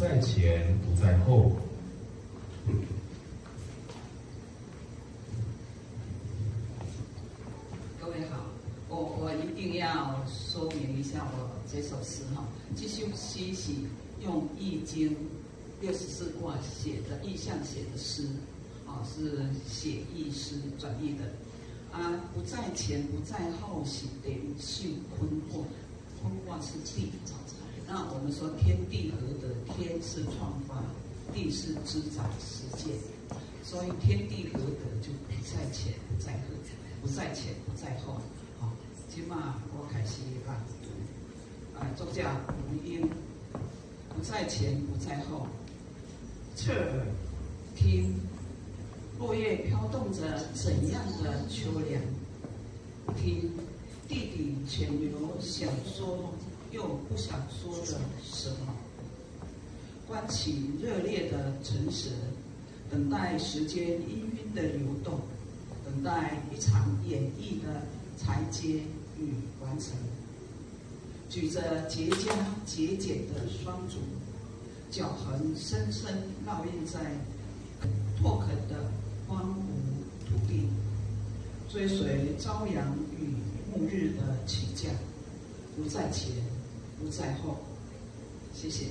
在前，不在後。各位好，我一定要說明一下我這首詩哈，這首詩是用《易經》64卦寫的意象寫的詩，啊，是寫意詩轉譯的。啊，不在前不在後是第五首坤卦，坤卦是地。那我們說天地合德，天是創發，地是滋長實踐，所以天地合德就不在前不在後，不在前不在後。好，這馬我開始朗讀。啊，作者吳英，不在前不在後，側耳聽，落葉飄動着怎樣的秋涼？聽地底潛流想說又不想說的什麼？關起熱烈的唇舌，等待時間氤氳的流動，等待一場演繹的裁接與完成。舉着結痂節儉的雙足，腳痕深深烙印在拓墾的荒蕪土地，追隨朝陽與暮日的起降，不在前，不在後。謝謝。